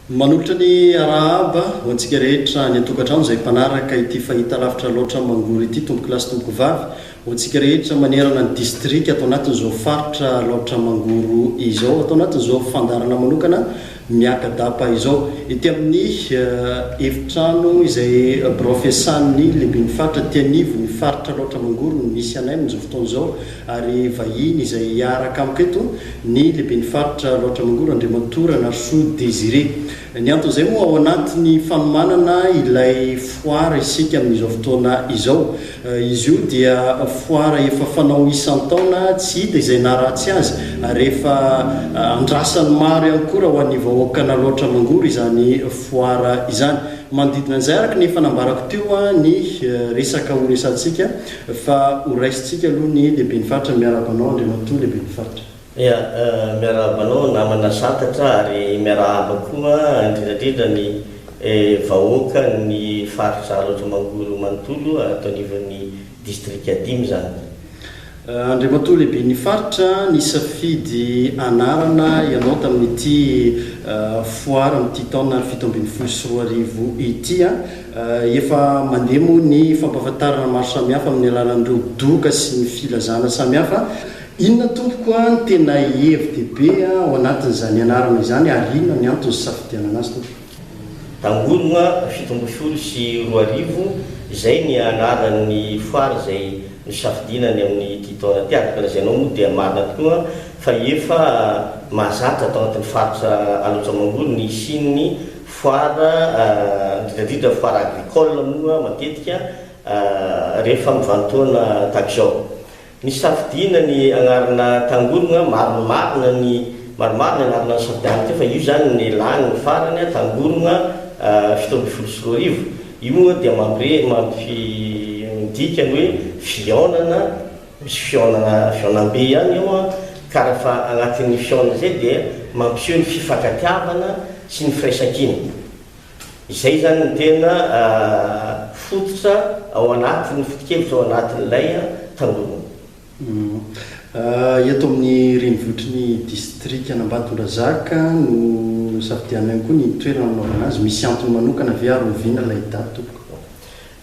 Manolotra ny arahaba ho antsika rehetra any an-tokantrano izay mpanaraka ity fahitalavitra Alaotra Mangoro ity, tompokolahy sy tompokovavy, ho antsika rehetra manerana ny distrika ato anatin'izao faritra Alaotra Mangoro izao, ato anatin'izao fandaharana manokana miaka-dapa izao. Ety amin'ny efitrano izay birao fiasan'ny lehiben'ny faritra aty anivon'ny faritra Alaotra Mangoro no misy anay amin'izao fotoana izao ary vahiny izay hiaraka amiko eto ny lehiben'ny faritra Alaotra Mangoro Andriamatoa Ranarisoa Désiré. Ny anton'izay moa ao anatin'ny fanomanana ilay foire isika amin'izao fotoana izao. Izy io dia foire efa fanao isan-taona, tsy hita izay naharatsy azy ary efa andrasan'ny maro ihany koa raha ho an'ny vahoakan'Alaotra Mangoro izany foire izany. Manodidina an'izay araka ny efa nambarako teo ny resaka ho resahantsika fa ho raisintsika aloha ny lehiben'ny faritra. Miarahaba anao Andriamatoa lehiben'ny faritra. Ya, miarahaba anao namana Santatra ary miarahaba koa indrindra indrindra ny vahoaka ny faritra Alaotra Mangoro manontolo ato anivon'ny distrika dimy izany. Andriamatoa lehiben'ny faritra, nisafidy anarana ianao tamin'ity foire amin'ity taona 2017 ity. Efa mandeha moa ny fampahafantarana maro samihafa amin'ny alalan'ireo doka sy ny filazana samihafa. Inona tompoko a ny tena hevi-dehibe ao anatin'izany anarana izany ary inona ny antony nisafidianana azy tompoko? Tangorona 2017 izay ny anaran'ny foire izay nosafidiana ny amin'ity taona ity. Araka ny lazainao moa dia marina tokoa fa efa mahazatra tao anatin'ny faritra Alaotra Mangoro ny hisian'ny foire, indrindra indrindra foire agricole moa matetika rehefa amin'ny vanin-taona tahaka izao. Nisafidiana ny agnarana Tangorogna, marimarina ny maromaro ny anarana nisafidianana teo fa io izany ny lany ny farany, Tangorogna 2017. Io moa dia mampire mampi midika ny hoe fihaonana, misy fihaonana fihaonambe ihany eo an, ka raha agnatin'ny fihaonana izay dia mampiseho ny fifankatiavana sy ny firaisankina. Izay izany no tena fototra ao anatin'ny foto-kevitra ao anatin'ilay tangorona. Eto amin'ny renivohitry ny distrikan'Ambatondrazaka no nosafidianina ihany koa ny toerana nanaovana azy. Misy antony manokana ve ary oviana ilay daty tompoko?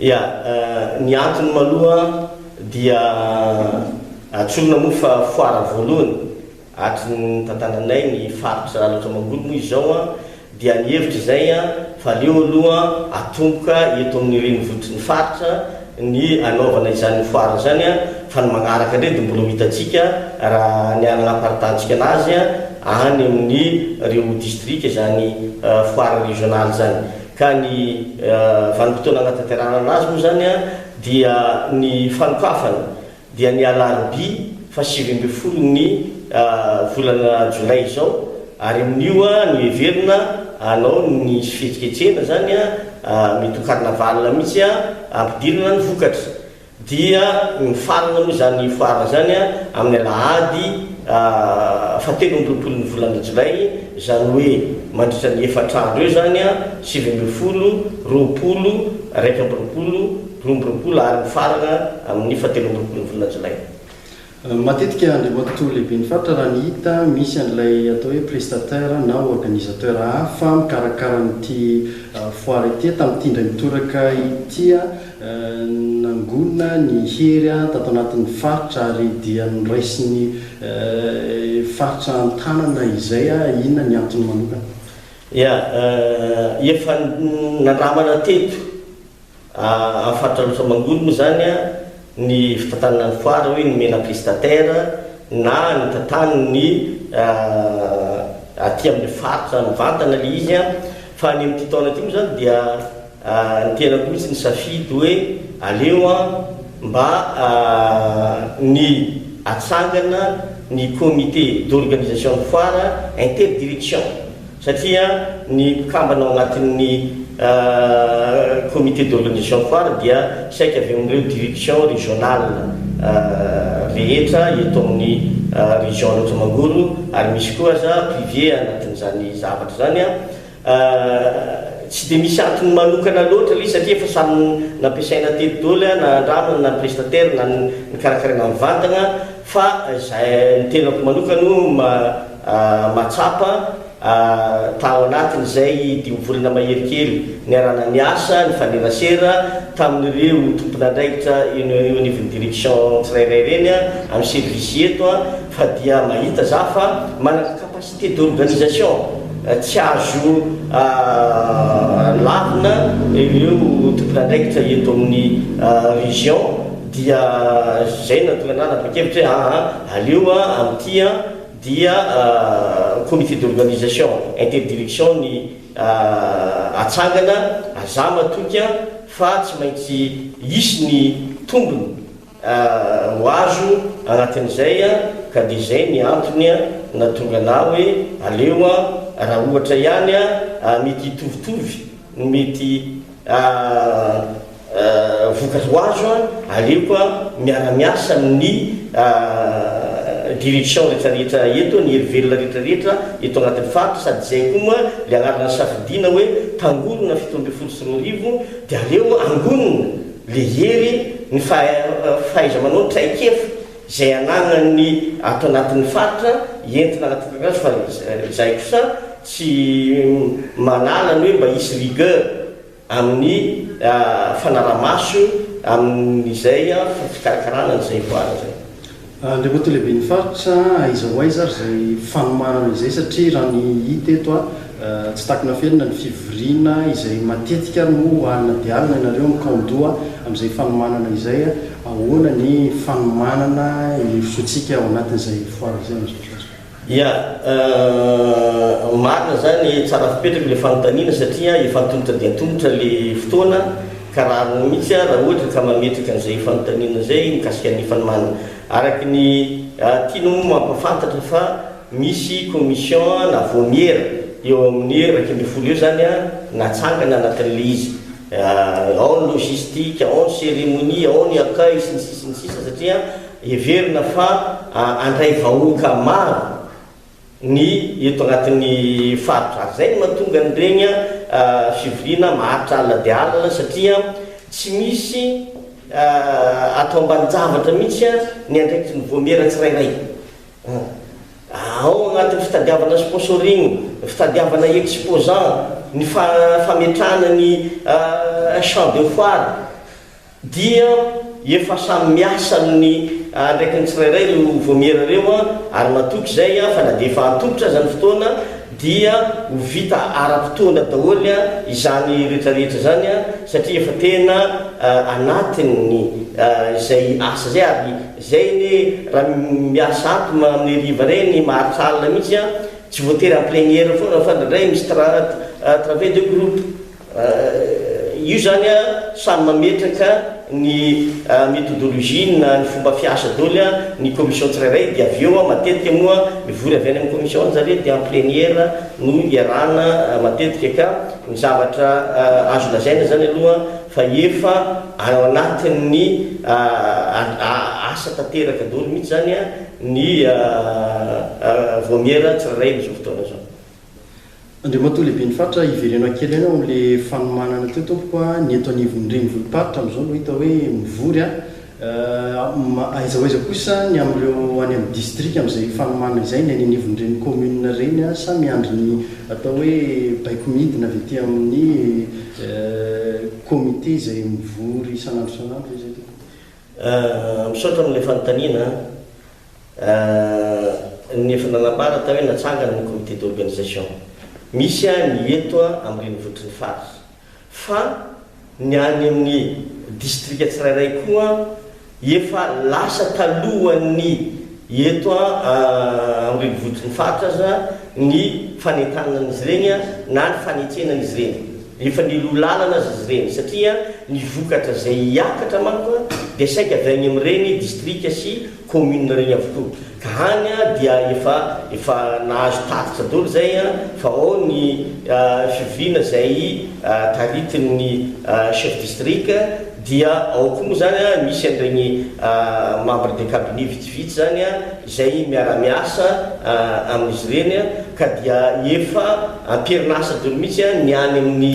Ya, ny antony maloha dia tsorina moa fa foara voalohany Hatry ny nitantananay ny faritra Alaotra Mangoro moa izao dia nihevitra izay fa aleo aloha atomboka eto amin'ny renivohitry ny faritra ny hanaovana izany foire izany fa ny magnaraka indray dia mbola ho hitantsika raha ny hanaparitahantsika anazy any amin'ny ireo distrika izany foire régionale izany ka ny vanim-potoana hanatanterahana anazy moa izany dia ny fanokafana dia ny alarobia faha 19 ny volana jolay izao ary amin'io no heverina hanao ny fihetsiketsehana izany mety ho carnaval mihitsy hampidirana ny vokatra dia mifarana moa izany foire izany amin'ny alahady faha 23 ny volana jolay, izany hoe mandritra ny efatra andro eo izany, 19, 20, 21, 22 ary mifarana amin'ny faha 23 ny volana jolay. Matetika Andriamatoa Lehiben'ny Faritra raha ny hita misy an'ilay atao hoe prestataire na organisateur hafa mikarakara an'ity foire ity. Tamin'ity indray mitoraka ity nangonina ny hery tato anatin'ny faritra ary dia noraisin'ny faritra an-tanana izay. Inona ny antony manokana? Ya, efa nandramana teto Amin'ny faritra Alaotra Mangoro moa izany ny fitantanana ny foire hoe nomena prestataire na notantanin'ny aty amin'ny faritra mivantana ilay izy fa ny amin'ity taona ity moa izany dia ny tenako mihitsy nisafidy hoe aleo mba ny atsangana ny comité d'organisation ny foire interdirection. Satria ny mpikambana ao anatin'ny comité d'organisation foire dia saika avy amin'ireo direction régionale rehetra eto amin'ny région Alaotra Mangoro ary misy koa aza privé anatin'izany zavatra izany. Tsy dia misy antony manokana loatra ilay izy satria efa samy nampiasaina teto daholo na andramana na ny prestataire na ny nikarakaraina mivantana fa izay ny tenako manokana mahatsapa. Tao anatin'izay dimy volana mahery kely niarahana niasa, nifanerasera tamin'ireo tompon'andraikitra eo anivon'ny direction tsirairay ireny amin'ny service eto fa dia mahita za fa manana capacité d'organisation tsy azo lavina ireo tompon'andraikitra eto amin'ny région dia izay no nahatonga anah nanapa-kevitra hoe aa aleo amin'ity dia comité d'organisation interdirection ny atsangana, aza matoky fa tsy maintsy hisy ny tombony ho azo anatin'izay ka dia izay ny antony nahatonga anah hoe aleo raha ohatra ihany mety hitovitovy ny mety Vokatra ho azo an, aleoko an miara-miasa amin'ny direction rehetra rehetra eto, ny hery velona rehetra rehetra eto anatin'ny faritra, sady izay koa moa le anarana safidiana hoe tangorona 2017 dia aleo angonina le hery, ny fahaiza-manao, ny traikefa izay ananan'ny ato anatin'ny faritra entina anatin'ny azy fa izahay kosa tsy manala ny hoe mba hisy rigueur amin'ny fanarahamaso amin'izay fikarakarana an'izay voara izay. Andriamatoa Lehiben'ny Faritra, aiza ho aiza ary izay fanomanana izay satria raha ny hita eto tsy takona felona ny fivoriana izay matetika ary moa alina dia alina ianareo mikaon-doha amin'izay fanomanana izay, ahoana ny fanomanana hirosoantsika ao anatin'izay foara izay amin'izao fotoana izao? Ya, marina zany, tsara fipetraka le fanontaniana satria efa antomotra dia antomotra le fotoana ka rariny mihitsy raha ohatra ka mametraka an'izay fanontaniana izay mikasika ny fanomanana. Araka ny tiana moa mampafantatra fa misy commission na vaomiera eo amin'ny 11 eo zany natsangana anatin'le izy. Ao ny logistique, ao ny cérémonie, ao ny accueil sy ny sisa sy ny sisa satria Heverina fa handray vahoaka maro ny eto anatin'ny faritra. Ary izay no mahatonga an'ireny fivoriana maharitra alina dia alina satria tsy misy atao ambanin-javatra mihitsy ny andraikitry ny vaomiera tsirairay. Ao anatin'ny fitadiavana sponsoring, ny fitadiavana exposant, ny fametrahana ny champ de foire. Dia efa samy miasa amin'ny andraikiny tsirairay ireo vaomiera ireo ary matoky izay fa na dia efa antomotra aza ny fotoana dia ho vita ara-potoana daholo izany rehetra rehetra izany satria efa tena anatin'ny izay asa izay ary izay anie raha miasa ato amin'ny hariva ireny maharitra alina mihitsy tsy voatery en plenière foana fa indraindray misy travail de groupe. Io zany samy mametraka ny méthodologie na ny fomba fiasa daholo ny commission tsirairay dia avy eo matetika moa mivory avy any amin'ny commission any zareo dia en plénière no iarahana matetika ka ny zavatra azo lazaina zany aloha fa efa ao anatin'ny asa tanteraka daholo mihitsy zany ny vaomiera tsirairay amin'izao fotoana izao. Andriamatoa Lehiben'ny Faritra, hivereno kely ihany ao amin'ilay fanomanana teo tompoko a, ny eto anivon'ny renivohi-paritra amin'izao no hita hoe mivory a, aiza ho aiza kosa ny amin'ireo any amin'ny distrika amin'izay fanomanana izay, ny any anivon'ireny commune ireny a, sa miandry ny atao hoe baiko midina avy aty amin'ny comité izay mivory isan'andro isan'andro ve izay tompoko? Misaotra amin'ilay fanontaniana a. Ny efa nanambara tao hoe natsangana ny comité d'organisation. Misy ny eto amin'ny renivohitry ny faritra. Fa ny any amin'ny distrika tsirairay koa efa lasa talohan'ny eto amin'ny renivohitry ny faritra aza ny fanentanana an'izy ireny na ny fanetsehana an'izy ireny. Efa niloha lalana aza izy ireny satria ny vokatra izay hiakatra manko dia saika avy any amin'ireny distrika sy commune ireny avokoa ka any dia efa efa nahazo tatitra daholo izay fa ao ny fivoriana izay taritin'ny chef district dia ao koa moa izany misy an'ireny membre de cabinet vitsivitsy izany izay miara-miasa amin'izy ireny ka dia efa am-perinasa daholo mihitsy ny any amin'ny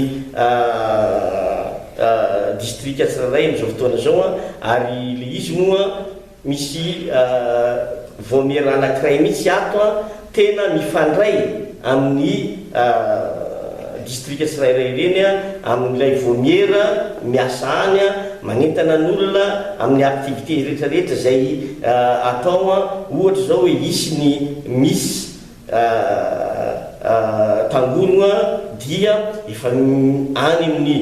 distrika tsirairay amin'izao fotoana izao ary ilay izy moa misy vaomiera anankiray mihitsy ato tena mifandray. amin'ny distrika tsirairay ireny, amin'ilay vaomiera miasa any, manentana ny olona amin'ny activité rehetra rehetra izay atao, ohatra izao hoe hisy ny miss Tangorona dia efa any amin'ny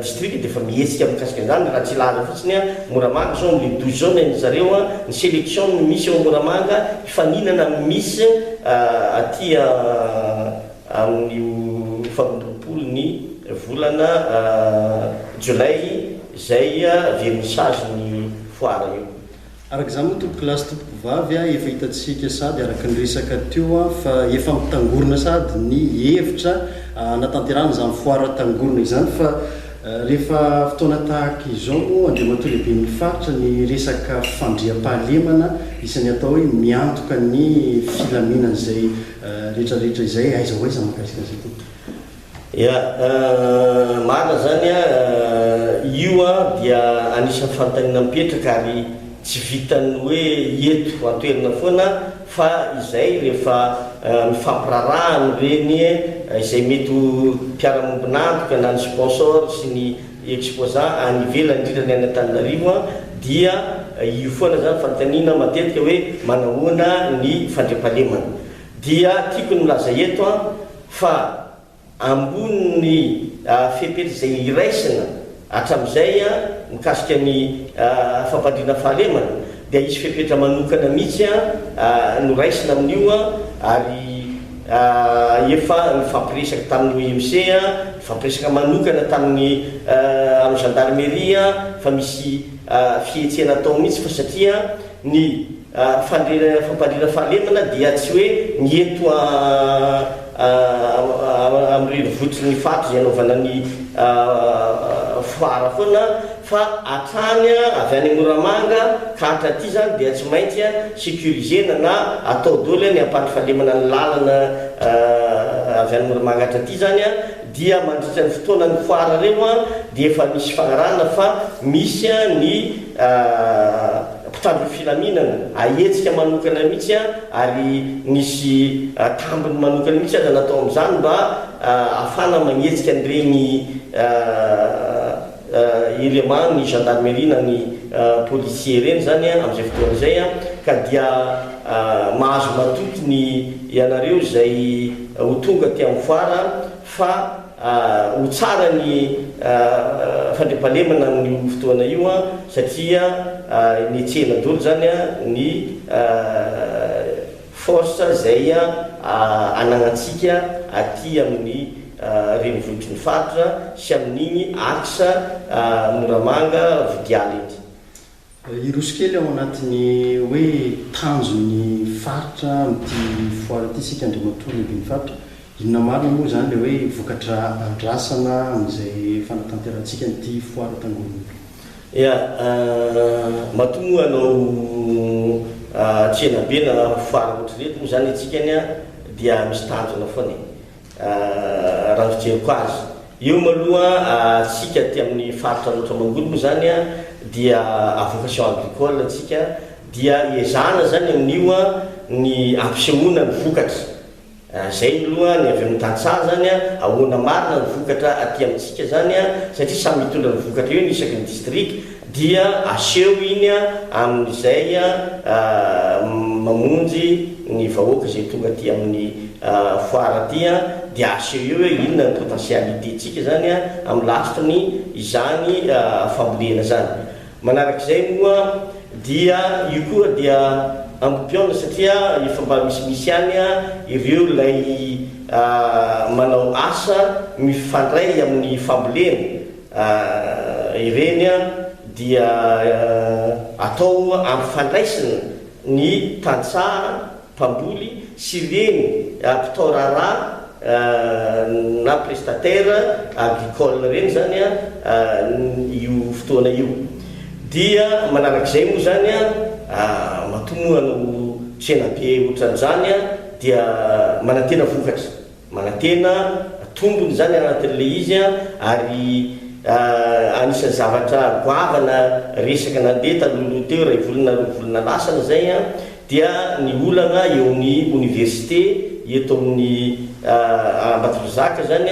distrika dia efa mihetsika mikasika an'izany, raha tsy hilaza fotsiny Moramanga izao amin'ilay douze zao ny an'ny zareo, ny sélection no misy ao Moramanga hifaninana amin'ny miss aty amin'io faha 22 ny volana jolay izay vernissage ny foire io. Araka izany moa tompokolahy sy tompokovavy a, efa hitantsika sady araka ny resaka teo a, fa efa mitangorona sady ny hevitra hanatanterahana izany foire tangorona izany fa rehefa fotoana tahaka izao moa Andriamatoa Lehiben'ny Faritra ny resaka fandriampahalemana isan'ny atao hoe miantoka ny filaminan'izay rehetra rehetra izay, aiza ho aiza mahakasika an'izay tompoko? Ya, marina zany a, io a dia anisan'ny fanontaniana mipetraka ary tsy vitan'ny hoe eto an-toerana foana fa izay rehefa mifampiraharaha amin'ireny izay mety ho mpiara-mombon'antoka na ny sponsor sy ny exposant any ivelany indrindra ny any Antananarivo dia io foana zany fanontaniana matetika hoe manahoana ny fandriampahalemana. Dia tiako ny milaza eto a fa ambonin'ny fepetra izay iraisina hatramin'izay mikasika ny fampandriana fahalemana dia hisy fepetra manokana mihitsy noraisina amin'io ary efa nifampiresaka tamin'ny OMC, nifampiresaka manokana tamin'ny amin'ny gendarmerie fa misy fihetsehana atao mihitsy fa satria ny Fandriana fampandriana fahalemana dia tsy hoe ny eto amin'ny renivohitry ny faritra izay anaovana ny foara foana fa hatrany avy any Moramanga ka hatraty izany dia tsy maintsy sécuriser-na na atao daholo ny hampandry fahalemana ny lalana avy any Moramanga hatraty izany dia mandritra ny fotoanan'ny foara ireo dia efa misy fanarahana fa misy ny mpitandro ny filaminana ahetsika manokana mihitsy ary nisy tambiny manokana mihitsy aza natao amin'izany mba ahafahana magnetsika an'ireny élément ny gendarmerie na ny policier ireny izany amin'izay fotoana izay ka dia mahazo matoky ny ianareo izay ho tonga aty amin'ny foara fa ho tsara ny fandriampahalemana amin'io fotoana io satria netsehina daholo izany ny force izay anagnantsika aty amin'ny renivohitry ny faritra sy amin'igny axe Moramanga Vodiala iny. Hiroso kely ao anatin'ny hoe tanjon'ny faritra amin'ity foire ity isika Andriamatoa Lehiben'ny Faritra. Inona marina moa izany ilay hoe vokatra andrasana amin'izay fanatanterahantsika an'ity foire Tangorona ity? Ya, matoa moa hanao tsenabe na foire ohatr'ireto moa izany isika dia misy tanjona foana e. Raha ny fijeriko azy. Eo maloha tsika aty amin'ny faritra Alaotra Mangoro moa izany dia à vocation agricole tsika dia ezahana izany amin'io ny ampisehoana ny vokatra. Izay aloha ny avy amin'ny tantsaha izany, ahoana marina ny vokatra aty amintsika izany satria samy mitondra ny vokatra eo ny isaky ny distrika dia aseho iny amin'izay mamonjy ny vahoaka izay tonga aty amin'ny foire aty dia aseho eo hoe inona ny potentialité-tsika izany amin'ny lafiny izany fambolena izany. Manarak'izay moa dia io koa dia ampihaona satria efa mba misimisy ihany ireo ilay manao asa mifandray amin'ny fambolena ireny dia atao ampifandraisina ny tantsaha mpamboly sy ireny mpitao raharaha na prestataire agricole ireny izany io fotoana io. Dia manarak'izay moa izany matoa moa hanao tsenabe ohatran'izany dia manantena vokatra. Manantena tombony izany anatin'ilay izy ary anisan'ny zavatra goavana resaka nandeha talohaloha teo iray volana roa volana lasana izay dia ny olana eo amin'ny oniversite eto amin'ny Ambatondrazaka izany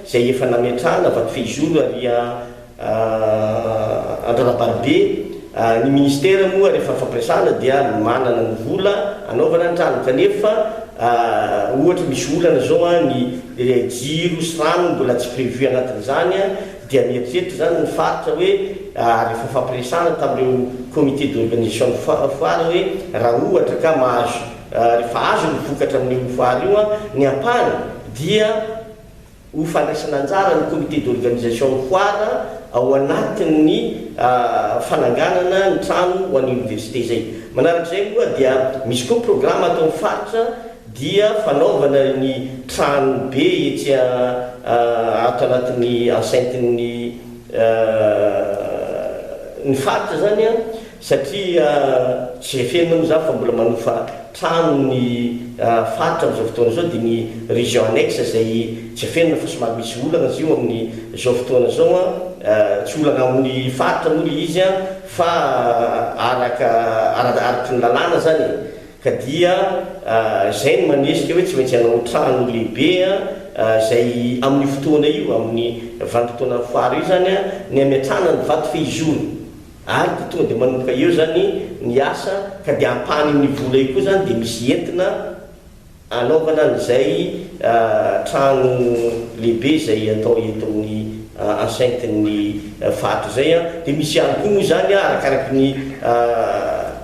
izay efa nametrahana vatofehizoro ary Andrarabaribe. Ny ministera moa rehefa nifampiresahana dia manana ny vola anaovana ny trano kanefa ohatra misy olana izao ny jiro sy rano mbola tsy prévu anatin'izany dia mieritreritra izany ny faritra hoe ary efa nifampiresahana tamin'ireo comité d'organisation ny foire hoe raha ohatra ka mahazo rehefa azo ny vokatra amin'io foire io ny ampahany dia ho fandraisana anjara ny comité d'organisation ny foire ao anatin'ny fananganana ny trano ho an'ny université izay. Manarak'izay moa dia misy koa programa ataon'ny faritra dia fanaovana ny trano be etsy ato anatin'ny enceinte-n'ny ny faritra izany an, satria tsy afenina moa izany fa mbola manofa trano ny faritra amin'izao fotoana izao dia ny région annexe izay tsy afenina fa somary misy olana izy io amin'izao fotoana izao an, tsy olana amin'ny faritra moa ilay izy an fa araka araky ny lalàna izany e. Ka dia izay no manesika hoe tsy maintsy hanao trano lehibe izay amin'io fotoana io, amin'ny vanim-potoanan'ny foara io izany ny hametrahana ny vato fehizoro. Ary dia tonga dia manomboka eo izany ny asa ka dia ampahany amin'io vola io koa izany dia misy entina Hanaovana an'izay trano lehibe izay atao eto amin'ny enceinte-n'ny faritra izay dia misy ihany koa moa izany arakaraky ny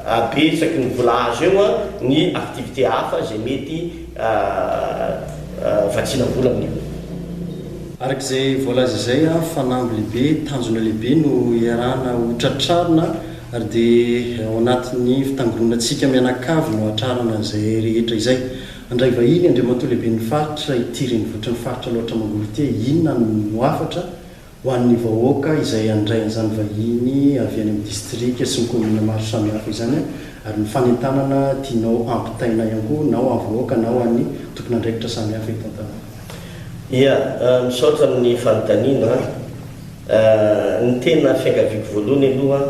habetsaky ny vola azo eo ny activité hafa izay mety vatsiana vola amin'io. Araka izay voalaza izay, fanamby lehibe, tanjona lehibe no iarahana ho tratrarina Ary dia ao anatin'ny fitangoronantsika mianakavy no hahatrarana an'izay rehetra izay. Handray vahiny Andriamatoa Lehiben'ny Faritra ity renivohitry ny Faritra Alaotra Mangoro ity. Inona no hafatra ho an'ny vahoaka izay handray an'izany vahiny avy any amin'ny distrika sy ny kaominina maro samihafa izany ary ny fanentanana tianao hampitaina ihany koa na ho an'ny vahoaka na ho an'ny tompon'andraikitra samihafa eto an-tanàna? Ia, misaotra amin'ny fanontaniana. Ny tena fiangaviako voalohany aloha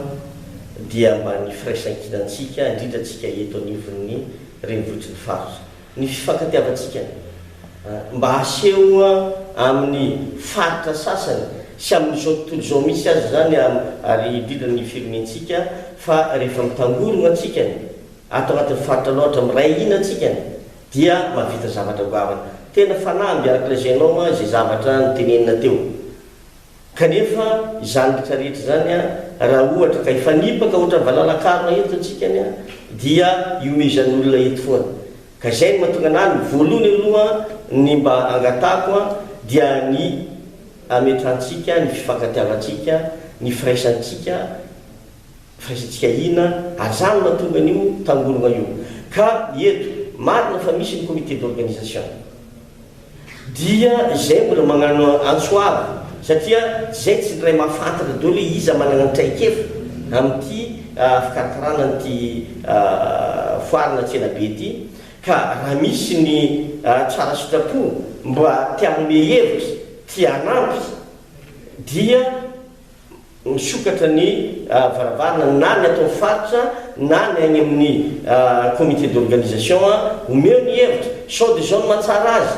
dia mba ny firaisankinantsika, indrindra antsika eto anivon'ny renivohitry ny faritra. Ny fifankatiavantsika mba aseho amin'ny faritra sasany sy amin'izao tontolo izao mihitsy aza izany ary indrindra ny firenentsika fa rehefa mitangorona antsika ato anatin'ny faritra loatra, miray hina antsika dia mahavita zavatra goavana. Tena fanamby araka lazainao izay zavatra notenenina teo. Kanefa izany rehetra rehetra izany raha ohatra ka hifanipaka ohatran'ny valalakarona eto antsika ny dia ihomezan'ny olona eto foana. Ka izay no mahatonga anah ny voalohany aloha ny mba angatahako dia ny ametrantsika ny fifankatiavantsika, ny firaisantsika, firaisantsika hina ary izany no mahatonga an'io tangorona io. Ka eto, marina fa misy ny comité d'organisation. Dia izay mbola magnano antso avo satria zay tsy ndray mahafantatra daholo hoe iza managna ny traikefa amin'ity fikarakarana an'ity foire na tsenabe ity ka raha misy ny tsara sitrapo mba te hanome hevitra, te hanampy dia Misokatra ny varavarana na ny ato amin'ny faritra na ny any amin'ny comité d'organisation, omeo ny hevitra, sao dia izao no mahatsara azy,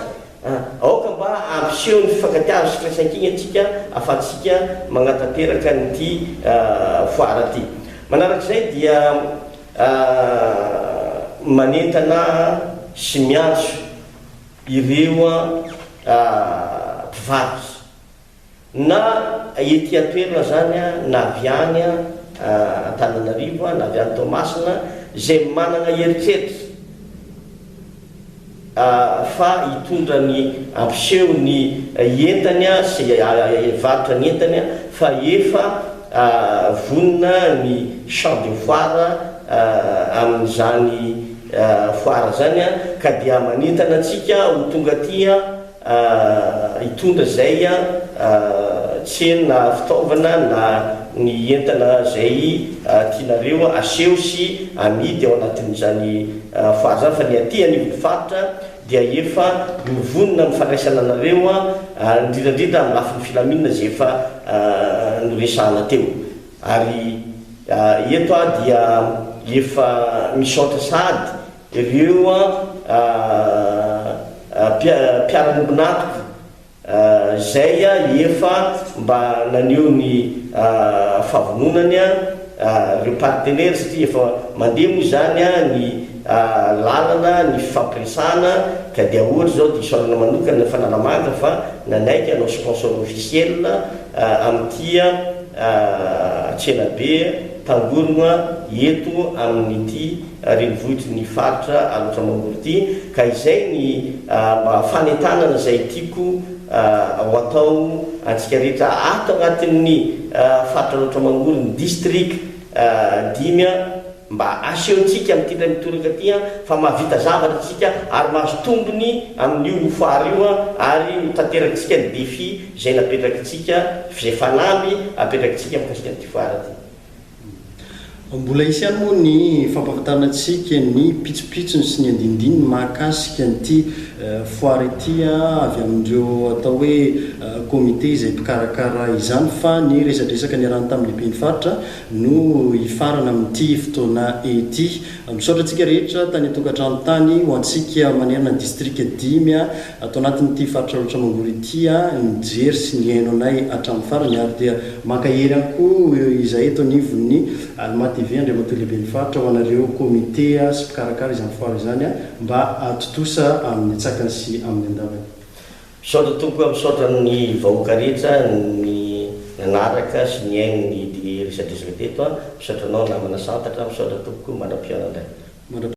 aoka mba hampiseho ny fifankatiavana sy firaisankina isika ahafahantsika magnatanteraka an'ity foire ity. Manarak'izay dia manentana sy miantso ireo mpivarotra. Na ety an-toerana izany na avy any Antananarivo na avy any Toamasina izay manana eritreritra fa hitondra ny hampiseho ny entany sy hivarotra ny entany fa efa vonona ny champ de foire amin'izany foire izany ka dia manentana antsika ho tonga aty hitondra izay tsena fitaovana na ny entana izay tianareo aseho sy amidy ao anatin'izany foire izany fa ny aty anivon'ny faritra dia efa mivonona amin'ny fandraisana anareo indrindra indrindra amin'ny lafiny filaminana izay efa noresahana teo ary eto aho dia efa misaotra sahady ireo. mpiara-miombon'antoka izay efa mba naneho ny fahavononany ireo partenaires satria efa mandeha moa izany ny lalana ny fifampiresahana ka dia ohatra izao dia isaorana manokana ny Fanalamanga fa nanaiky hanao sponsor officiel amin'ity tsenabe tangorona eto amin'ity renivohitry ny faritra Alaotra Mangoro ity ka izay ny mba fanentanana izay tiako ho atao antsika rehetra ato anatin'ny faritra Alaotra Mangoro ny district dimy mba asehontsika amin'ity indray mitoraka ity fa mahavita zavatra isika ary mahazo tombony amin'io foire io ary ho tanterakitsika ny défi izay napetrakitsika izay fanamby apetrakitsika mikasika an'ity foire ity. Mbola hisy ihany moa ny fampahafantarana antsika ny pitsopitsony sy ny andinindininy mahakasika an'ity foire ity avy amin'ireo atao hoe comité izay mpikarakara izany fa ny resadresaka niarahana tamin'ny lehiben'ny faritra no hifarana amin'ity fotoana ity. Misaotra antsika rehetra tany an-tokantrano tany, ho antsika manerana ny distrika dimy ato anatin'ity faritra Alaotra Mangoro ity nijery sy nihaino anay hatramin'ny farany ary dia mankahery ihany koa izahay eto anivon'ny Alma TV Andriamatoa Lehiben'ny Faritra ho anareo comité sy mpikarakara izany foire izany mba hahatontosa amin'ny antsakany sy amin'ny andavany. Misaotra tompoko a, misaotra ny vahoaka rehetra ny nanaraka sy nihaino ny resadresaka teto a, misaotra anao namana Santatra, misaotra tompoko, mandra-pihaona indray.